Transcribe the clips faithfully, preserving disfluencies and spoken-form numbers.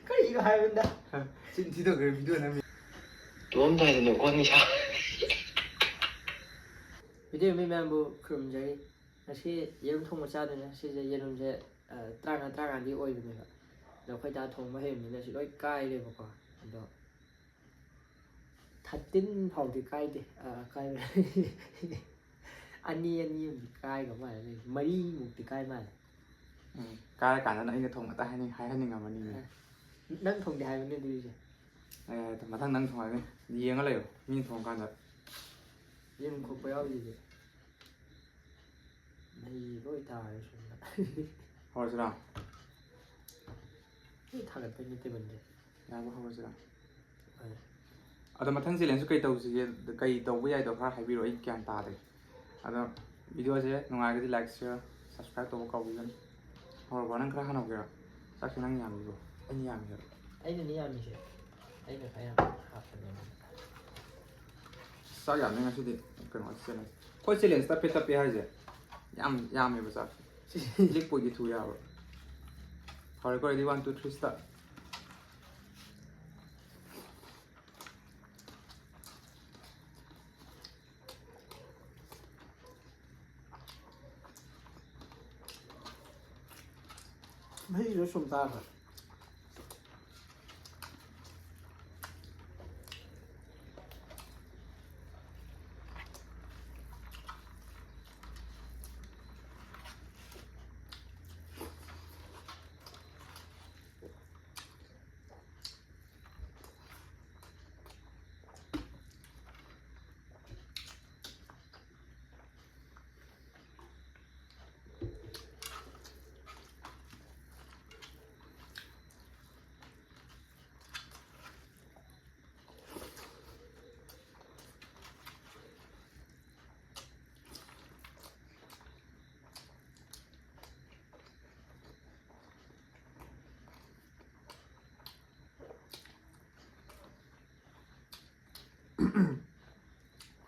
ꯀꯔꯤꯅꯣ ꯍꯥꯏꯕꯅꯤꯗ꯫ ꯆꯤꯟ ꯊꯤꯗꯣꯛꯈ꯭ꯔꯦ video ꯅꯝꯃꯤ꯫ ꯇꯨꯝꯃꯝꯗꯥꯏꯗ ꯅꯣꯛꯍꯟ ꯏꯁꯥ꯫ Video ꯌꯦꯡꯕꯤ ꯃꯌꯥꯝꯕꯨ ꯈꯨꯔꯨꯝꯖꯔꯤ꯫ ꯉꯁꯤ ꯌꯦꯔꯨꯝ ꯊꯣꯡꯕ ꯆꯥꯗꯣꯏꯅꯦ꯫ ꯁꯤꯁꯦ ꯌꯦꯔꯨꯝꯁꯦ, ꯑ, ꯇꯔꯥꯃꯉꯥ, ꯇꯔꯥꯃꯉꯥꯗꯤ ꯑꯣꯏꯕꯅꯦꯕ꯫ ꯑꯗꯣ ꯑꯩꯈꯣꯏ ꯗꯥ ꯊꯣꯡꯕ ꯍꯩꯕꯅꯤꯅ ꯁꯤ ꯂꯣꯏ ꯀꯥꯏꯔꯦꯕꯀꯣ꯫ ꯑꯗꯣ thirteen ꯐꯥꯎꯗꯤ ꯀꯥꯏꯗꯦ꯫ ꯑ, ꯀꯥꯏꯕ ꯑꯅꯤ, ꯑꯅꯤ ꯑꯃꯗꯤ ꯀꯥꯏꯈ꯭ꯔ ꯃꯥꯜꯂꯦ꯫ ꯃꯔꯤꯃꯨꯛꯇꯤ ꯀꯥꯏ ꯃꯥꯜꯂꯦ꯫ ꯎꯝ, ꯀꯥꯏꯔꯀꯥꯟꯗꯅ ꯑꯩꯅ ꯊꯣꯡꯕꯇ ꯍꯥꯏꯅꯤꯡ-, ꯍꯥꯏꯍꯟꯅꯤꯡꯉꯝꯃꯅꯤꯅꯦ꯫ ꯑ, ꯅꯪ ꯊꯣꯡꯗꯦ ꯍꯥꯏꯕꯅꯦ ꯑꯗꯨꯗꯤ꯫ ꯑꯦ, ꯃꯊꯪ ꯅꯪ ꯊꯣꯡꯉꯒꯦ꯫ ꯌꯦꯡꯉ ꯂꯩꯌꯣ, ꯃꯤꯅ ꯊꯣꯡꯉꯀꯥꯟꯗ꯫ ꯌꯦꯔꯨꯝ ꯈꯣꯛꯄ ꯌꯥꯎꯔꯤꯁꯤꯗꯤ꯫ ꯃꯩ ꯂꯣꯏ ꯊꯥꯔꯦ ꯁꯣꯝꯗ꯫ ꯍꯧꯔꯁꯤꯔꯥ? ꯂꯣꯏ ꯊꯥꯒꯠꯄꯩꯅꯦ ꯇꯦꯕꯜꯁꯦ꯫ ꯌꯥꯕ ꯍꯧꯔꯁꯤꯔꯥ? ꯍꯣꯏ꯫ ꯑꯗꯣ ꯃꯊꯪ challengeꯁꯨ ꯀꯩ ꯇꯧꯁꯤꯒꯦ, ꯀꯩ ꯇꯧꯕ ꯌꯥꯏꯗꯣ ꯈꯔ ꯍꯥꯏꯕꯤꯔꯛꯑꯣ, ꯑꯩ ꯒ꯭ꯌꯥꯟ ꯇꯥꯗ꯭ꯔꯦ꯫ ꯑꯗꯣ videoꯁꯦ ꯅꯨꯡꯉꯥꯏꯔꯒꯗꯤ like, share, subscribe ꯇꯧꯕ ꯀꯥꯎꯕꯤꯒꯅꯨ꯫ ꯍꯧꯔꯕꯣ? ꯅꯪ ꯈꯔ ꯍꯥꯟꯅ ꯍꯧꯒꯦꯔꯥ? ꯆꯥꯛꯁꯦ ꯅꯪ ꯌꯥꯝꯃꯤꯕꯣ? ꯑꯩꯅ ꯌꯥꯝꯃꯤ ꯍꯥꯏꯕ꯫ ꯑꯩꯅꯅꯤ ꯌꯥꯝꯃꯤꯁꯦ꯫ ꯑꯩꯅ ꯈꯔ ꯌꯥꯝ ꯍꯥꯞꯄꯅꯦ꯫ ꯆꯥꯛ ꯌꯥꯝꯃꯦ ꯉꯁꯤꯗꯤ꯫ ꯀꯩꯅꯣ, challenge꯫ ꯑꯩꯈꯣꯏ challenge ꯇꯞꯄꯦ ꯇꯞꯄꯦ ꯍꯥꯏꯁꯦ ꯌꯥꯝ ꯌꯥꯝꯃꯦꯕ ꯆꯥꯛꯁꯦ꯫ ꯂꯤꯛꯄꯣꯏꯗꯤ ꯊꯨ ꯌꯥꯕ꯫ ꯍꯧꯔꯦꯀꯣ, ready, one, two, three, start꯫ ꯃꯍꯤꯁꯨ ꯁꯨꯝ ꯇꯥꯈ꯭ꯔꯦ꯫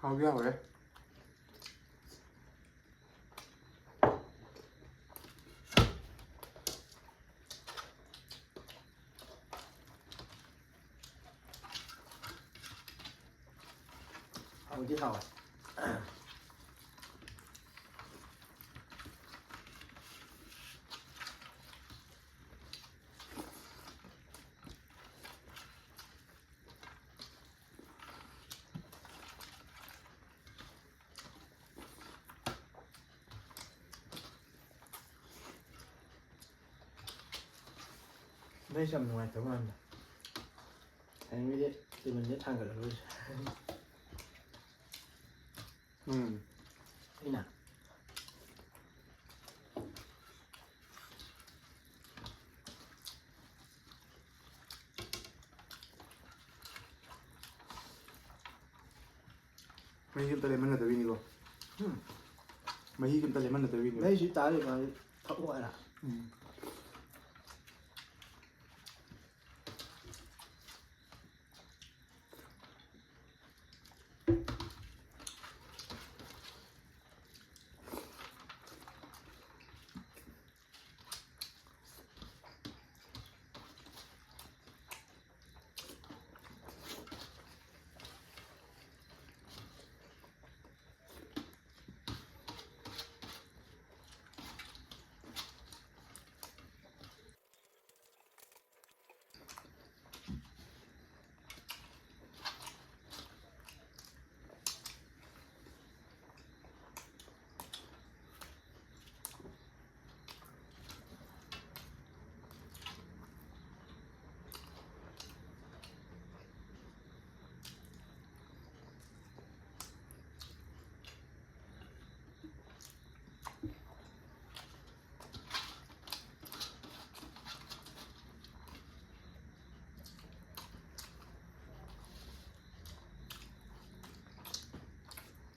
ꯍꯥꯎꯗꯤ ꯍꯥꯎꯔꯦ꯫ ꯗꯤ ꯍꯥꯎꯋꯦ꯫ ꯃꯩꯁꯦ ꯌꯥꯝ ꯅꯨꯡꯉꯥꯏꯇꯕ ꯃꯥꯟꯕ꯫ ꯍꯌꯦꯡꯗꯤ ꯇꯦꯕꯜꯁꯦ ꯊꯥꯡꯒꯠꯂꯔꯣꯏꯁꯦ꯫ ꯎꯝ꯫ ꯑꯩꯅ꯫ ꯃꯍꯤ ꯑꯝꯇ ꯂꯦꯝꯍꯟꯅꯗꯕꯤꯅꯤꯀꯣ꯫ ꯎꯝ꯫ ꯃꯍꯤ ꯑꯝꯇ ꯂꯦꯝꯍꯟꯅꯗꯕꯤꯅꯤ꯫ ꯃꯩꯁꯤ ꯇꯥꯔꯤ ꯃꯥꯜꯂꯤ꯫ ꯊꯛꯑꯣ ꯍꯥꯏꯔ꯫ ꯎꯝ꯫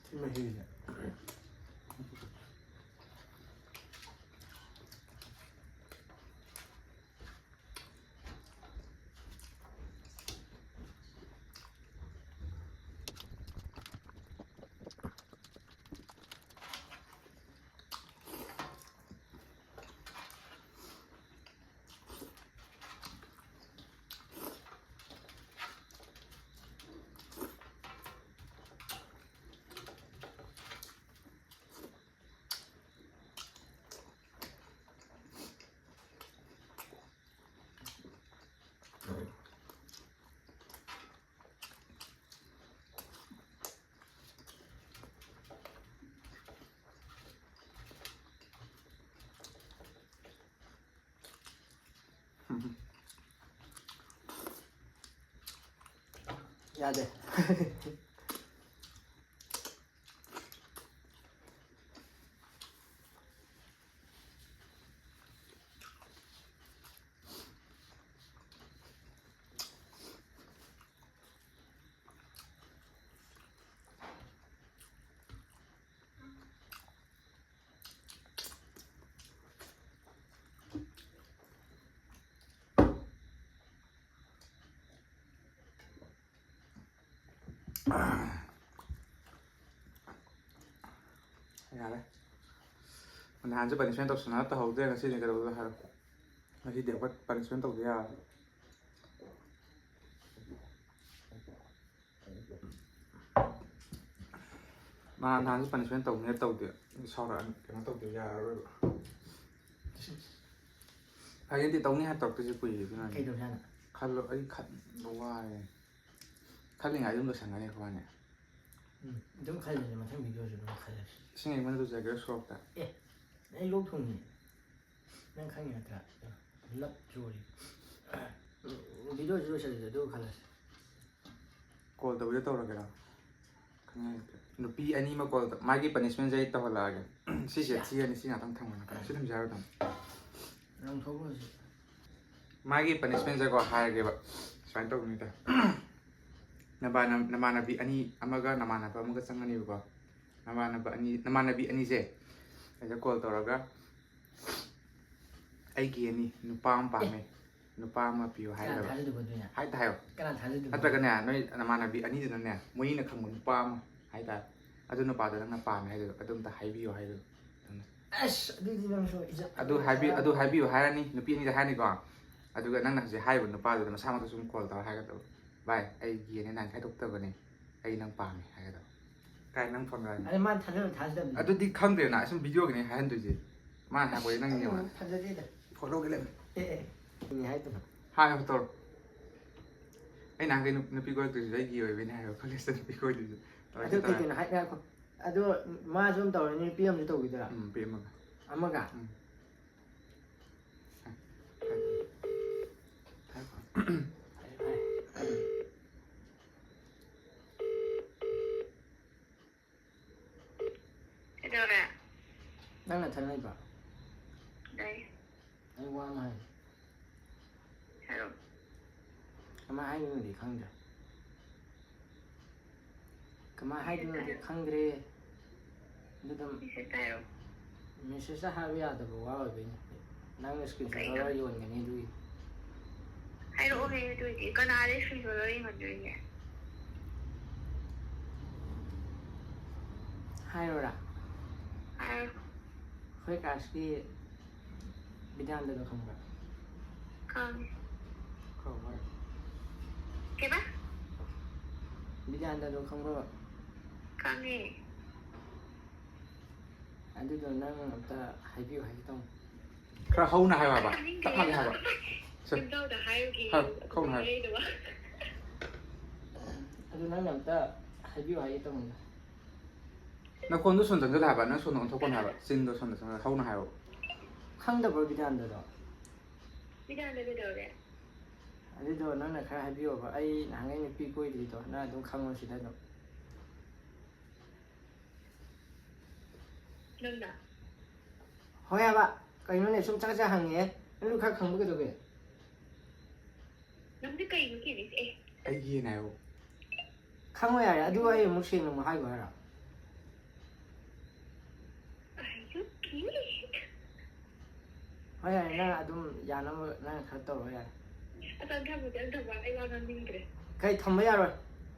ꯁꯤ ꯃꯍꯤꯁꯦ꯫ ꯌꯥꯗꯦ꯫ ꯌꯥꯔꯦ꯫ ꯅꯍꯥꯟꯁꯨ ꯄꯅꯤꯁꯃꯦꯟ ꯇꯧꯁꯟꯅꯔ ꯇꯧꯍꯧꯗ꯭ꯔꯦ, ꯉꯁꯤꯗꯤ ꯀꯩꯗꯧꯗꯣꯏꯅꯣ ꯍꯥꯏꯔꯣ? ꯉꯁꯤꯗꯤ ꯑꯩꯈꯣꯏ ꯄꯅꯤꯁꯃꯦꯟ ꯇꯧꯗ ꯌꯥꯔꯣꯏ꯫ ꯃꯥ ꯅꯍꯥꯟꯁꯨ ꯄꯅꯤꯁꯃꯦꯟ ꯇꯧꯅꯤꯅ ꯇꯧꯗꯦ꯫ ꯁꯥꯎꯔꯛꯑꯅꯤ, ꯀꯩꯅꯣ ꯇꯧꯗꯦ, ꯌꯥꯔꯔꯣꯏꯕ꯫ ꯍꯌꯦꯡꯗꯤ ꯇꯧꯅꯤ ꯍꯥꯏ ꯇꯧꯔꯛꯇꯣꯏꯁꯦ ꯀꯨꯏꯔꯦ, ꯑꯗꯨꯅꯅꯦ꯫ ꯀꯩꯗꯧꯁꯦ ꯍꯥꯏꯅꯣ? ꯈꯜꯂꯣ, ꯑꯩ ꯈꯟꯕ ꯋꯥꯔꯦ꯫ ꯈꯜꯂꯤꯉꯩ ꯑꯗꯨꯝ ꯂꯣꯏꯁꯟꯒꯅꯤ ꯑꯩꯈꯣꯏꯅꯤ꯫ ꯎꯝ, ꯑꯗꯨꯝ ꯈꯜꯂꯁꯦ, ꯃꯊꯪ ꯚꯤꯗꯤꯑꯣꯁꯨ ꯑꯗꯨꯝ ꯈꯜꯂꯁꯦ꯫ ꯏꯁꯤꯡ ꯑꯌꯤꯡꯕꯅ ꯂꯨꯖꯒꯦꯔꯣ ꯁꯣꯔꯣꯛꯇ? ꯑꯦ, ꯑꯩ ꯂꯣꯛ ꯊꯨꯡꯉꯤ꯫ ꯅꯪ ꯈꯪꯉꯤ ꯅꯠꯇ꯭ꯔꯥ? ꯂꯞ ꯆꯣꯔꯤ꯫ ꯎꯝ, ꯚꯤꯗꯤꯑꯣꯁꯨ ꯂꯣꯏꯁꯜꯂꯁꯦ, ꯑꯗꯨꯒ ꯈꯜꯂꯁꯦ꯫ ꯀꯣꯜ ꯇꯧꯕꯤꯗꯣ ꯇꯧꯔꯒꯦꯔꯣ? ꯈꯪꯉꯦ꯫ ꯅꯨꯄꯤ ꯑꯅꯤꯃꯛ ꯀꯣꯜ ꯇꯧ-, ꯃꯥꯒꯤ ꯄꯅꯤꯁꯃꯦꯟꯁꯦ ꯑꯩ ꯇꯧꯍꯜꯂꯛꯑꯒꯦ꯫ ꯁꯤꯁꯦ ꯊꯤꯔꯅꯤ, ꯁꯤ ꯉꯥꯛꯇꯪ ꯊꯝꯒꯅꯤ꯫ ꯁꯤ ꯊꯝꯖꯔꯣ ꯑꯗꯨꯝ꯫ ꯂꯪꯊꯣꯛꯈ꯭ꯔꯣ ꯁꯤ꯫ ꯃꯥꯒꯤ ꯄꯅꯤꯁꯃꯦꯟꯁꯦꯀꯣ ꯍꯥꯏꯔꯒꯦꯕ꯫ ꯁꯨꯃꯥꯏꯅ ꯇꯧꯕꯅꯤꯗ꯫ ꯅꯃꯥꯟꯅ-, ꯅꯃꯥꯟꯅꯕꯤ ꯑꯅꯤ ꯑꯃꯒ ꯅꯃꯥꯟꯅꯕ ꯑꯃꯒ ꯆꯪꯉꯅꯤꯕꯀꯣ꯫ ꯅꯃꯥꯟꯅꯕ ꯑꯅꯤ, ꯅꯃꯥꯟꯅꯕꯤ ꯑꯅꯤꯁꯦ ꯑꯗ ꯀꯣꯜ ꯇꯧꯔꯒ, "ꯑꯩꯒꯤ ꯑꯅꯤ ꯅꯨꯄꯥ ꯑꯃ ꯄꯥꯝꯃꯦ, ꯅꯨꯄꯥ ꯑꯃ ꯄꯤꯌꯨ" ꯀꯅꯥ ꯍꯥꯏꯒꯗꯕ꯫ ꯊꯥꯖꯗꯣꯏꯕ ꯑꯗꯨꯅ? ꯍꯥꯏ ꯇꯥꯏꯌꯣ꯫ ꯀꯅꯥ ꯊꯥꯖꯗꯣꯏꯕ? ꯅꯠꯇ꯭ꯔꯒꯅꯦ, ꯅꯣꯏ ꯅꯃꯥꯟꯅꯕꯤ ꯑꯅꯤꯗꯨꯅꯅꯦ, ꯃꯣꯏꯅ ꯈꯪꯕ ꯅꯨꯄꯥ ꯑꯃ ꯍꯥꯏꯇꯥꯔꯦ, ꯑꯗꯨ ꯅꯨꯄꯥꯗꯣ ꯅꯪꯅ ꯄꯥꯝꯃꯦ ꯍꯥꯏꯗꯣ ꯑꯗꯨ ꯑꯝꯇ ꯍꯥꯏꯕꯤꯌꯨ ꯍꯥꯏꯗꯣ꯫ ꯑꯁ, ꯑꯗꯨꯗꯤ ꯅꯪꯁꯨ ꯏꯖꯠ ꯑꯗꯨ ꯍꯥꯏꯕꯤ-, ꯑꯗꯨ ꯍꯥꯏꯕꯤꯌꯨ ꯍꯥꯏꯔꯅꯤ, ꯅꯨꯄꯤ ꯑꯅꯤꯗ ꯍꯥꯏꯔꯅꯤꯀꯣ꯫ ꯑꯗꯨꯒ ꯅꯪꯅ ꯍꯧꯖꯤꯛ ꯍꯥꯏꯔꯤꯕ ꯅꯨꯄꯥꯗꯨꯗ ꯃꯁꯥꯃꯛꯇ ꯁꯨꯝ ꯀꯣꯜ ꯇꯧꯔ ꯍꯥꯏꯒꯗꯕ, "ꯚꯥꯏ, ꯑꯩ ꯒꯦꯅꯦ ꯅꯥꯏꯟ ꯈꯥꯏꯗꯣꯛꯇꯕꯅꯦ, ꯑꯩ ꯅꯪ ꯄꯥꯝꯃꯦ" ꯍꯥꯏꯒꯗꯕ꯫ ꯀꯥꯏ ꯅꯪ ꯐꯣꯟ ꯂꯥꯛꯑꯅꯤ? ꯑꯗ ꯃꯥꯅ ꯊꯥꯖꯕ ꯊꯥꯖꯗꯕꯗꯤ? ꯑꯗꯨꯗꯤ ꯈꯪꯗ꯭ꯔꯦꯅ, ꯑꯁꯨꯝ ꯚꯤꯗꯤꯑꯣꯒꯤꯅꯦ ꯍꯥꯏꯍꯟꯗꯣꯏꯁꯦ꯫ ꯃꯥꯅ ꯍꯥꯏꯔꯛꯄꯗꯤ ꯅꯪ ꯌꯦꯡꯉꯣ꯫ ꯊꯥꯖꯗꯦꯗ꯫ ꯐꯣꯂꯣꯒꯤ ꯂꯩꯔꯝꯃꯦ꯫ ꯑꯦ, ꯑꯦ, ꯃꯤ ꯍꯥꯏꯗꯅ꯫ ꯍꯥꯏꯌꯣ, ꯇꯧꯔꯣ꯫ ꯑꯩ ꯅꯍꯥꯟꯈꯩ ꯅꯨ-, ꯅꯨꯄꯤ ꯀꯣꯏꯔꯛꯇ꯭ꯔꯤꯁꯦ ꯑꯩꯒꯤ ꯑꯣꯏꯕꯩꯅꯦ ꯍꯥꯏꯌꯣ, ꯀꯣꯂꯦꯖꯇ ꯅꯨꯄꯤ ꯀꯣꯏꯗ꯭ꯔꯤꯁꯦ꯫ ꯇꯧꯔꯦ, ꯑꯗꯨ ꯇꯧꯔꯦ꯫ ꯀꯩ ꯀꯩꯅꯣ ꯍꯥꯏ-, ꯉꯥꯏꯈꯣ꯫ ꯑꯗꯣ ꯃꯥꯁꯨ ꯑꯗꯨꯝ ꯇꯧꯔꯅꯤ, ꯅꯨꯄꯤ ꯑꯃꯁꯨ ꯇꯧꯈꯤꯗꯣꯏꯔꯥ? ꯎꯝ, ꯅꯨꯄꯤ ꯑꯃꯒ꯫ ꯑꯃꯒ? ꯎꯝ꯫ ꯍꯥꯏ, ꯍꯥꯏ꯫ ꯐꯔꯦ, ꯐꯔꯦ꯫ ꯍꯥꯏ꯫ ꯍꯥꯏꯔꯣ꯫ ꯀꯃꯥꯏ ꯍꯥꯏꯗꯣꯏꯅꯣꯗꯤ ꯈꯪꯗ꯭ꯔꯦ꯫ ꯀꯃꯥꯏ ꯍꯥꯏꯗꯣꯏꯅꯣꯗꯤ ꯈꯪꯗ꯭ꯔꯦ꯫ ꯑꯗꯨ ꯑꯗꯨꯝ ꯃꯦꯁꯦꯖꯇ ꯍꯥꯏꯔꯣ꯫ ꯃꯦꯁꯦꯖꯇ ꯍꯥꯏꯕ ꯌꯥꯗꯕ ꯋꯥ ꯑꯣꯏꯕꯩꯅꯦ꯫ ꯅꯪꯅ ꯁ꯭ꯀ꯭ꯔꯤꯟ ꯁꯣꯠ ꯀꯩꯅꯣ? ꯂꯧꯔ ꯌꯣꯟꯒꯅꯤ ꯑꯗꯨꯒꯤ꯫ ꯍꯥꯏꯔꯛꯑꯣꯍꯦ ꯑꯗꯨ ꯑꯣꯏꯗꯤ꯫ ꯀꯅꯥꯗꯩ ꯁ꯭ꯀ꯭ꯔꯤꯟ ꯁꯣꯠ ꯂꯧꯔ ꯌꯣꯟꯗꯣꯏꯅꯣ? ꯍꯥꯏꯔꯣꯔꯥ? ꯍꯥꯏꯔꯣ꯫ ꯑꯩꯈꯣꯏ ꯀ꯭ꯂꯥꯁꯀꯤ ꯕꯤꯗ꯭ꯌꯥꯅꯟꯗꯗꯣ ꯈꯪꯕ꯭ꯔꯥ? ꯈꯪꯉꯦ꯫ ꯈꯪꯕ꯭ꯔꯥ? ꯀꯩꯕ? ꯕꯤꯗ꯭ꯌꯥꯅꯟꯗꯗꯣ ꯈꯪꯕ꯭ꯔꯕ? ꯈꯪꯉꯦ꯫ ꯑꯗꯨꯗꯣ ꯅꯪ ꯑꯝꯇ ꯍꯥꯏꯕꯤꯌꯨ ꯍꯥꯏꯒꯦ ꯇꯧꯅꯤ꯫ ꯈꯔ ꯍꯧꯅ ꯍꯥꯏꯌꯣ ꯍꯥꯏꯕ꯫ ꯇꯞꯅ ꯍꯥꯏꯌꯣ ꯍꯥꯏꯕ꯫ ꯁꯦ꯫ ꯌꯨꯝꯖꯥꯎꯗ ꯍꯥꯏꯔꯨꯒꯦ꯫ ꯍꯥꯏꯌꯣ, ꯍꯧꯅ ꯍꯥꯏꯌꯣ꯫ ꯍꯥꯏꯔꯛꯏꯗꯨꯕ꯫ ꯑꯗꯨ ꯅꯪꯅ ꯑꯝꯇ ꯍꯥꯏꯕꯤꯌꯨ ꯍꯥꯏꯒꯦ ꯇꯧꯅꯤꯗ꯫ ꯅꯈꯣꯟꯗꯣ ꯁꯣꯝ ꯆꯪꯁꯤꯜꯂꯦ ꯍꯥꯏꯕ, ꯅꯪ ꯁꯣꯝꯗ ꯑꯣꯟꯊꯣꯛꯀꯅꯨ ꯍꯥꯏꯕ, ꯆꯤꯟꯗꯣ ꯁꯣꯝꯗ ꯆꯪꯁꯤꯜꯂꯦ, ꯍꯧꯅ ꯍꯥꯏꯌꯣ꯫ ꯈꯪꯗꯕ꯭ꯔꯣ ꯕꯤꯗ꯭ꯌꯥꯅꯟꯗꯗꯣ? ꯕꯤꯗ꯭ꯌꯥꯅꯟꯗ ꯀꯩꯗꯧꯔꯦ? ꯑꯗꯨꯗꯣ ꯅꯪꯅ ꯈꯔ ꯍꯥꯏꯕꯤꯌꯣꯕ, ꯑꯩ ꯅꯍꯥꯟꯒꯩ ꯅꯨꯄꯤ ꯀꯣꯏꯗ꯭ꯔꯤꯗꯣ, ꯅꯪ ꯑꯗꯨꯝ ꯈꯪꯉꯣ ꯁꯤꯗ ꯑꯗꯨꯝ꯫ ꯅꯪꯅ? ꯍꯣꯏ ꯍꯥꯏꯕ, ꯀꯩꯅꯣꯅꯦ ꯁꯨꯝ ꯆꯥꯛ ꯆꯥ ꯍꯪꯉꯤꯍꯦ, ꯅꯪꯁꯨ ꯈꯔ ꯈꯪꯕ ꯀꯩꯗꯧꯒꯦ? ꯅꯪꯁꯦ ꯀꯩꯅꯣ ꯀꯤꯔꯤꯁꯦ? ꯑꯦ꯫ ꯑꯩꯒꯤꯅꯦ ꯍꯥꯏꯌꯣ꯫ ꯈꯪꯉꯣ ꯌꯥꯔꯦ, ꯑꯗꯨ ꯑꯩ ꯑꯃꯨꯛ ꯁꯦꯡꯅ ꯑꯃꯨꯛ ꯍꯥꯏꯈꯣ ꯍꯥꯏꯔꯣ? Are you kidding? ꯍꯣꯏ ꯌꯥꯔꯦ, ꯅꯪ ꯑꯗꯨꯝ ꯌꯥꯅꯕ ꯅꯪ ꯈꯔ ꯇꯧꯔꯣ ꯌꯥꯔꯦ꯫ ꯑꯁ, ꯑꯝ ꯊꯝꯃꯨꯁꯦ, ꯑꯝ ꯊꯝꯃꯣ, ꯑꯩ ꯋꯥ ꯉꯥꯡꯅꯤꯡꯗ꯭ꯔꯦ꯫ ꯀꯩ ꯊꯝꯕ ꯌꯥꯔꯣꯏ?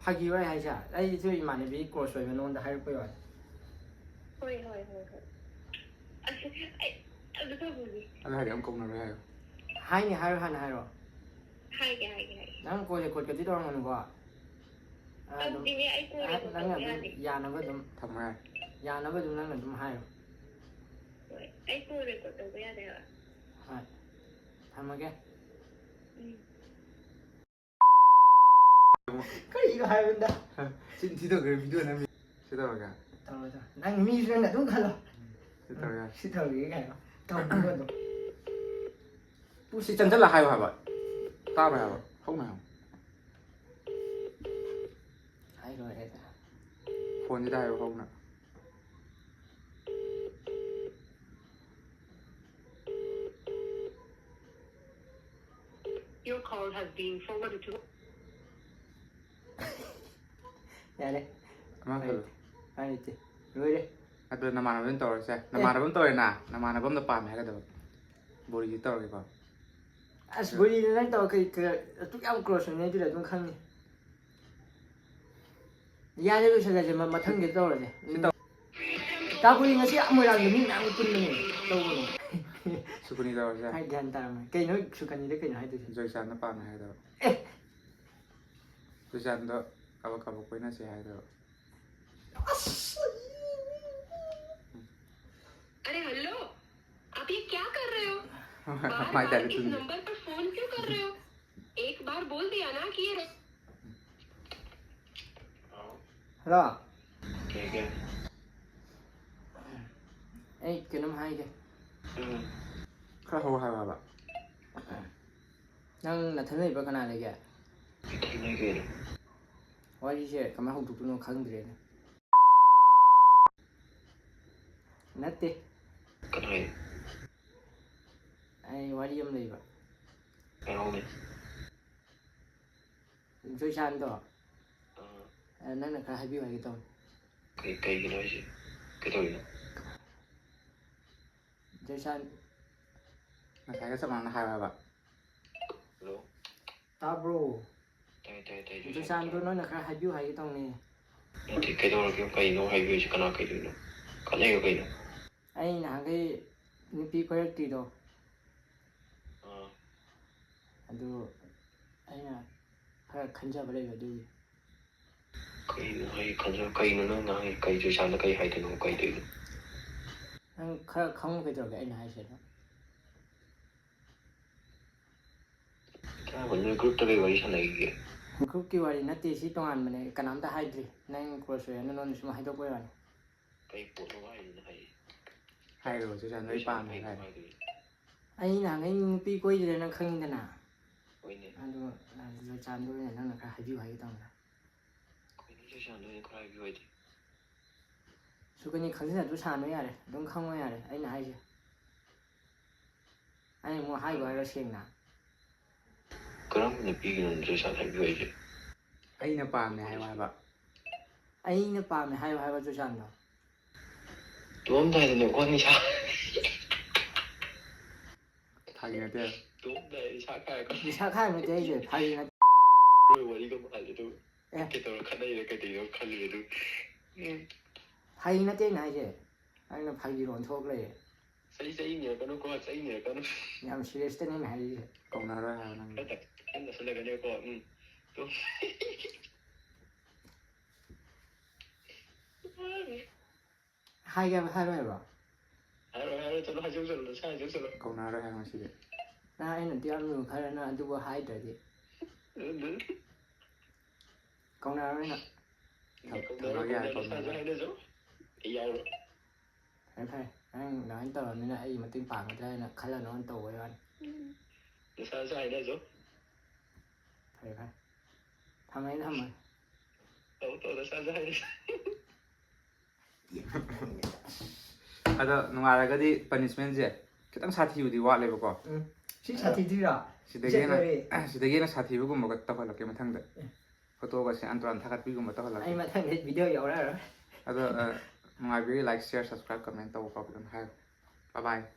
ꯐꯥꯒꯤ ꯑꯣꯏ ꯍꯥꯏꯁꯦ, ꯑꯩꯁꯨ ꯏꯃꯥꯟꯅꯕꯤ close ꯑꯣꯏꯕ ꯅꯉꯣꯟꯗ ꯍꯥꯏꯔꯛꯄꯩ ꯋꯥꯅꯤ꯫ ꯍꯣꯏ, ꯍꯣꯏ, ꯍꯣꯏ, ꯍꯣꯏ꯫ ꯑꯁ, ꯑꯩ ꯑꯝꯇ ꯊꯝꯃꯨꯁꯦ꯫ ꯑꯗꯨ ꯍꯥꯏꯗꯤ ꯑꯃꯨꯛ ꯀꯧꯅꯔꯣꯏ ꯍꯥꯏꯌꯣ꯫ ꯍꯥꯏꯅꯤ ꯍꯥꯏꯔꯣ, ꯍꯥꯟꯅ ꯍꯥꯏꯔꯣ꯫ ꯍꯥꯏꯒꯦ, ꯍꯥꯏꯒꯦ, ꯍꯥꯏꯒꯦ꯫ ꯅꯪ call record ꯀꯗꯤ ꯇꯧꯔꯝꯒꯅꯨꯀꯣ꯫ ꯑꯗꯨꯝ, ꯇꯧꯗꯦꯍꯦ, ꯑꯩ call record ꯅꯪꯅ ꯇꯧꯕ ꯑꯗꯨꯝ ꯌꯥꯗꯦ꯫ ꯌꯥꯅꯕ ꯑꯗꯨꯝ ꯊꯝꯃꯣ ꯌꯥꯔꯦ꯫ ꯌꯥꯅꯕ ꯑꯗꯨꯝ ꯅꯪꯅ ꯑꯗꯨꯝ ꯍꯥꯏꯌꯣ꯫ ꯍꯣꯏ, ꯑꯩ call record ꯇꯧꯕ ꯌꯥꯗꯦ ꯍꯥꯏꯕ꯫ ꯍꯣꯏ, ꯊꯝꯃꯒꯦ꯫ ꯎꯝ꯫ ꯀꯔꯤꯅꯣ ꯍꯥꯏꯕꯅꯤꯗ? ꯆꯤꯟ ꯊꯤꯗꯣꯛꯈ꯭ꯔꯦ, video ꯅꯝꯃꯤ꯫ ꯁꯤ ꯇꯧꯔꯒ꯫ ꯇꯧꯔꯣ, ꯇꯧꯔꯣ꯫ ꯅꯪ ꯃꯤꯁꯨ ꯅꯪꯅ ꯑꯗꯨꯝ ꯈꯜꯂꯣ꯫ ꯁꯤ ꯇꯧꯔꯒ꯫ ꯁꯤ ꯇꯧꯔꯒꯦ ꯀꯥꯏꯅ꯫ ꯇꯧꯕꯤꯌꯣ ꯑꯗꯨꯝ꯫ ꯁꯤ ꯆꯪꯁꯤꯜꯂ ꯍꯥꯏꯌꯣ ꯍꯥꯏꯕ꯫ ꯇꯥꯕ꯭ꯔꯥ ꯍꯥꯏꯕ? ꯍꯧꯅ ꯍꯥꯏꯌꯣ꯫ ꯍꯥꯏ ꯂꯣꯏꯔꯦꯗ꯫ ꯐꯣꯟꯁꯤꯗ ꯍꯥꯏꯌꯣ ꯍꯧꯅ꯫ Your call has been forwarded to. ꯌꯥꯔꯦ꯫ ꯀꯃꯥꯏꯅ ꯇꯧꯔꯣ? ꯍꯥꯏꯔꯤꯇꯦ꯫ ꯂꯣꯏꯔꯦ꯫ ꯑꯗꯣ ꯅꯃꯥꯟꯅꯕ ꯑꯗꯨꯝ ꯇꯧꯔꯁꯦ꯫ ꯅꯃꯥꯟꯅꯕ ꯑꯃ ꯇꯧꯔꯦꯅ, ꯅꯃꯥꯟꯅꯕ ꯑꯃꯗ ꯄꯥꯝꯃꯦ ꯍꯥꯏꯒꯗꯕ꯫ ꯕꯣꯔꯤꯗꯤ ꯇꯧꯔꯒꯦꯀꯣ꯫ ꯑꯁ ꯕꯣꯔꯤꯗ ꯅꯪ ꯇꯧꯔ ꯀꯩ ꯀꯩ ꯑꯗꯨꯛ ꯌꯥꯝ ꯀ꯭ꯂꯣꯁ ꯑꯣꯏꯅꯤ ꯑꯗꯨꯗꯤ ꯑꯗꯨꯝ ꯈꯪꯅꯤ꯫ ꯌꯥꯔꯦ ꯂꯣꯏꯁꯤꯜꯂꯁꯦ ꯃ- ꯃꯊꯪꯒꯤ ꯇꯧꯔꯁꯦ꯫ ꯎꯝ꯫ ꯇꯥ ꯕꯣꯔꯤ ꯉꯁꯤ ꯌꯥꯝ ꯃꯣꯏꯔꯥꯡꯗ ꯃꯤ ꯃꯌꯥꯝ ꯄꯨꯟꯕꯅꯦ꯫ ꯇꯧꯕꯅꯦ꯫ ꯁꯨꯀꯅꯤ ꯇꯧꯔꯁꯦ꯫ ꯍꯥꯏ ꯒ꯭ꯌꯥꯟ ꯇꯥꯔꯝꯃꯦ꯫ ꯀꯩꯅꯣ ꯁꯨꯀꯅꯤꯗ ꯀꯩꯅꯣ ꯍꯥꯏꯗꯣꯏꯁꯦ? ꯖꯣꯏꯆꯥꯟꯗ ꯄꯥꯝꯃꯦ ꯍꯥꯏꯒꯗꯕ꯫ ꯑꯦ꯫ ꯖꯣꯏꯆꯥꯟꯗꯣ ꯀꯕꯛ ꯀꯕꯛ ꯀꯣꯏꯅꯁꯦ ꯍꯥꯏꯒꯗꯕ꯫ ꯑꯁ꯫ अरे हेलो, आप ये क्या कर रहे हो? बार माय बार डायलॉग इस सुन। नंबर पर फोन क्यों कर रहे हो? एक बार बोल दिया ना कि ये ꯍꯜꯂꯣ꯫ ꯀꯩꯒꯤ? ꯑꯩ ꯀꯩꯅꯣꯝ ꯍꯥꯏꯒꯦ꯫ ꯎꯝ. ꯈꯔ ꯍꯧ ꯍꯥꯏꯕ꯫ ꯅꯪ ꯅꯊꯟ ꯂꯩꯕ꯭ꯔꯥ ꯀꯅꯥ ꯂꯩꯒꯦ? ꯏꯊꯟ ꯂꯩ ꯀꯩꯅꯣ. ꯋꯥꯔꯤꯁꯦ ꯀꯃꯥꯏꯅ ꯍꯧꯗꯣꯛꯇꯣꯏꯅꯣ ꯈꯪꯗ꯭ꯔꯦꯅꯦ꯫ ꯅꯠꯇꯦ꯫ ꯀꯅꯥ ꯍꯥꯏꯅꯣ? ꯑꯩ ꯋꯥꯔꯤ ꯑꯃ ꯂꯩꯕ꯫ ꯍꯥꯏꯔꯛꯑꯣꯅꯦ. ꯖꯣꯏꯁꯥꯟꯗꯣ꯫ ꯑꯥ. ꯑ, ꯅꯪꯅ ꯈꯔ ꯍꯥꯏꯕꯤꯌꯨ ꯍꯥꯏꯒꯦ ꯇꯧꯅꯤ꯫ ꯀꯩ ꯀꯩꯒꯤꯅꯣ ꯍꯥꯏꯁꯦ? ꯀꯩꯗꯧꯔꯤꯅꯣ? ꯖꯣꯏꯁꯥꯟ꯫ ꯉꯁꯥꯏꯒ ꯆꯞ ꯃꯥꯟꯅꯅ ꯍꯥꯏꯔꯣ ꯍꯥꯏꯕ꯫ ꯍꯜꯂꯣ. ꯇꯥꯕ꯭ꯔꯣ? ꯇꯥꯏ ꯇꯥꯏ ꯇꯥꯏ. ꯖꯣꯏꯁꯥꯟꯗꯣ ꯅꯪꯅ ꯈꯔ ꯍꯥꯏꯕꯤꯌꯨ ꯍꯥꯏꯒꯦ ꯇꯧꯅꯤ꯫ ꯅꯠꯇꯦ, ꯀꯩꯗꯧꯔꯒꯦ? ꯀꯩꯅꯣ ꯍꯥꯏꯕꯤꯔꯤꯁꯦ? ꯀꯅꯥ ꯀꯩꯗꯧꯔꯤꯅꯣ? ꯈꯠꯅꯩꯔꯣ ꯀꯩꯅꯣ? ꯑꯩ ꯅꯍꯥꯟꯈꯩ ꯅꯨꯄꯤ ꯀꯣꯏꯔꯛꯇ꯭ꯔꯤꯗꯣ꯫ ꯑꯥ. ꯑꯗꯨ ꯑꯩꯅ ꯈꯔ ꯈꯟꯖꯕ ꯂꯩꯕ ꯑꯗꯨꯒꯤ꯫ ꯀꯩꯅꯣ ꯍꯥꯏ ꯈꯟꯖ ꯀꯩꯅꯣ ꯅꯪꯅ ꯍꯥꯏ ꯀꯩ ꯖꯣꯏꯁꯥꯟꯗ ꯀꯩ ꯍꯥꯏꯗꯣꯏꯅꯣ? ꯀꯩ ꯇꯧꯔꯤꯅꯣ? ꯅꯪ ꯈꯔ ꯈꯪꯉꯨ ꯀꯩꯗꯧꯔꯒꯦ ꯑꯩꯅ ꯍꯥꯏꯁꯦ ꯑꯗꯨꯝ꯫ ꯀꯔꯝꯕ ꯅꯣꯏ ꯒ꯭ꯔꯨꯞꯇ ꯀꯩ ꯋꯥꯔꯤ ꯁꯥꯟꯅꯈꯤꯒꯦ? ꯒ꯭ꯔꯨꯞꯀꯤ ꯋꯥꯔꯤ ꯅꯠꯇꯦ ꯁꯤ ꯇꯣꯉꯥꯟꯕꯅꯦ ꯀꯅꯥꯝꯇ ꯍꯥꯏꯗ꯭ꯔꯤ ꯅꯪ ꯀ꯭ꯂꯣꯁ ꯑꯣꯏꯔꯦ ꯅꯉꯣꯟꯗ ꯁꯨꯝ ꯍꯥꯏꯗꯣꯛꯄꯩ ꯋꯥꯅꯤ꯫ ꯀꯩ ꯄꯣꯠꯅꯣ ꯍꯥꯏꯗꯨꯅ ꯍꯥꯏꯌꯦ? ꯍꯥꯏꯔꯣ ꯖꯣꯏꯁꯥꯟꯗꯣ ꯑꯩ ꯄꯥꯝꯃꯦ ꯍꯥꯏꯔꯣ꯫ ꯑꯩ ꯅꯍꯥꯟꯈꯩ ꯅꯨꯄꯤ ꯀꯣꯏꯗ꯭ꯔꯦ ꯅꯪ ꯈꯪꯉꯤꯗꯅ꯫ ꯍꯣꯏꯅꯦ. ꯑꯗꯣ ꯖꯣꯏꯁꯥꯟꯗꯣ ꯑꯣꯏꯅ ꯅꯪꯅ ꯈꯔ ꯍꯥꯏꯕꯤꯌꯨ ꯍꯥꯏꯒꯦ ꯇꯧꯅꯤꯗ꯫ ꯀꯩꯅꯣ ꯖꯣꯏꯁꯥꯟꯗꯣ ꯑꯣꯏꯅ ꯈꯔ ꯍꯥꯏꯕꯤꯌꯨ ꯍꯥꯏꯗꯤ? ꯁꯨꯀꯅꯤ ꯈꯪꯖꯤꯟꯅꯗꯨ ꯁꯥꯟꯅꯕ ꯌꯥꯔꯦ ꯑꯗꯨꯝ ꯈꯪꯉꯣ ꯌꯥꯔꯦ ꯑꯩꯅ ꯍꯥꯏꯁꯦ꯫ ꯑꯩꯅ ꯑꯃꯨꯛ ꯍꯥꯏꯒꯣ ꯍꯥꯏꯔꯣ ꯁꯦꯡꯅ? ꯀꯔꯝꯕ ꯅꯨꯄꯤꯒꯤꯅꯣ ꯖꯣꯏꯁꯥꯟ ꯍꯥꯏꯕꯤꯌꯨ ꯑꯩꯁꯦ? ꯑꯩꯅ ꯄꯥꯝꯃꯦ ꯍꯥꯏꯌꯣ ꯍꯥꯏꯕ꯫ ꯑꯩꯅ ꯄꯥꯝꯃꯦ ꯍꯥꯏꯌꯣ ꯍꯥꯏꯕ ꯖꯣꯏꯁꯥꯟꯗꯣ꯫ ꯇꯨꯝꯃꯝꯗꯥꯏꯗꯅꯦꯀꯣ ꯅꯤꯁꯥ꯫ ꯐꯥꯒꯤ ꯅꯠꯇꯦ꯫ ꯇꯨꯝꯃꯝꯗꯥꯏ ꯅꯤꯁꯥ ꯈꯥꯏꯔꯒ ꯅꯤꯁꯥ ꯈꯥꯏꯕ ꯅꯠꯇꯦ ꯑꯩꯁꯦ, ꯐꯥꯒꯤ ꯅꯠꯇꯦ꯫ ꯋꯥꯔꯤꯒ ꯃꯥꯜꯂꯦ ꯑꯗꯨ꯫ ꯑꯦ꯫ ꯀꯩꯗꯧꯔ ꯈꯠꯅꯩꯔ ꯀꯩꯗꯧꯔꯤꯅꯣ ꯈꯜꯂꯤ ꯑꯗꯨ꯫ ꯎꯝ꯫ ꯐꯥꯒꯤ ꯅꯠꯇꯦ ꯑꯩꯅ ꯍꯥꯏꯁꯦ, ꯑꯩꯅ ꯐꯥꯒꯤꯔꯣ ꯑꯣꯟꯊꯣꯛ ꯂꯩꯔꯦ꯫ ꯆꯩ ꯆꯩꯅꯤꯔꯛꯀꯅꯨꯀꯣ, ꯆꯩꯅꯤꯔꯛꯀꯅꯨ꯫ ꯌꯥꯝ ꯁꯤꯔꯤꯌꯁꯇꯅꯦ ꯑꯩꯅ ꯍꯥꯏꯔꯤꯁꯦ꯫ ꯀꯧꯅꯔꯣꯏ ꯍꯥꯏꯕ ꯅꯪ꯫ ꯈꯟꯗ ꯈꯜꯂꯒꯅꯦꯀꯣ꯫ ꯎꯝ꯫ ꯇꯨꯝ꯫ ꯍꯥꯏꯒꯦ ꯍꯥꯏꯕ, ꯍꯥꯏꯔꯣꯏ ꯍꯥꯏꯕ꯭ꯔꯣ? ꯍꯥꯏꯔꯣꯏ ꯍꯥꯏꯔꯣꯏ, ꯆꯠꯂꯣ, ꯍꯥꯏꯖꯧ ꯆꯠꯂꯣ, ꯅꯁꯥ ꯍꯥꯏꯖꯧ ꯆꯠꯂꯣ꯫ ꯀꯧꯅꯔꯣꯏ ꯍꯥꯏꯕ ꯉꯁꯤꯗꯤ꯫ ꯅꯪ ꯑꯩꯅ ꯇꯤꯌꯥꯝ ꯂꯨꯅ ꯈꯜꯂ ꯅꯪ ꯑꯗꯨꯕꯨ ꯍꯥꯏꯗ꯭ꯔꯗꯤ꯫ ꯀꯧꯅꯔꯣꯏꯅ꯫ ꯊꯝꯃꯒꯦ ꯌꯥꯔꯦ, ꯅꯁꯥꯁꯨ ꯀꯧꯅꯔꯣꯏ꯫ ꯍꯥꯏꯅꯖꯧ꯫ ꯑꯩ ꯌꯥꯎꯔꯣꯏ꯫ ꯐꯔꯦ ꯐꯔꯦ, ꯅꯪ ꯑꯗꯨꯃꯥꯏꯅ ꯇꯧꯔꯕꯅꯤꯅ ꯑꯩ ꯃꯇꯦꯡ ꯄꯥꯡꯒꯗ꯭ꯔꯥ ꯍꯥꯏꯅ ꯈꯜꯂ ꯅꯉꯣꯟꯗ ꯇꯧꯕꯩ ꯋꯥꯅꯤ꯫ ꯅꯁꯥꯁꯨ ꯍꯥꯏꯅꯖꯧ꯫ ꯐꯔꯦ ꯐꯔꯦ, ꯊꯝꯃꯒꯦ ꯊꯝꯃꯒꯦ꯫ ꯇꯧ ꯇꯧ, ꯅꯁꯥꯁꯨ ꯍꯥꯏꯅꯖꯧ꯫ ꯑꯗꯣ ꯅꯨꯡꯉꯥꯏꯔꯒꯗꯤ ꯄꯅꯤꯁꯃꯦꯟꯁꯦ ꯈꯤꯇꯪ ꯁꯥꯊꯤꯕꯗꯤ ꯋꯥꯠꯂꯦꯕꯀꯣ꯫ ꯎꯝ, ꯁꯤ ꯁꯥꯊꯤꯗ꯭ꯔꯤꯔꯣ? ꯁꯤꯗꯒꯤ ꯍꯦꯟꯅ ꯆꯠꯂꯣꯍꯦ꯫ ꯁꯤꯗꯒꯤ ꯍꯦꯟꯅ ꯁꯥꯊꯤꯕꯒꯨꯝꯕꯒ ꯇꯧꯍꯜꯂꯛꯀꯦ ꯃꯊꯪꯗ꯫ ꯑꯦ꯫ ꯐꯣꯇꯣꯒꯁꯦ ꯑꯟꯇ꯭ꯔꯥꯟ ꯊꯥꯒꯠꯄꯤꯒꯨꯝꯕ ꯑꯩ ꯇꯧꯍꯜꯂꯛꯀꯦ꯫ ꯃꯊꯪꯗ ꯚꯤꯗꯤꯑꯣ ꯌꯥꯎꯔꯛꯑꯔꯣꯏ꯫ ꯑꯗꯣ ꯑ, ꯅꯨꯡꯉꯥꯏꯕꯤꯔꯤ, like, share, subscribe, comment ꯇꯧꯕ ꯀꯥꯎꯕꯤꯒꯅꯨ ꯍꯥꯏ꯫ Bye bye꯫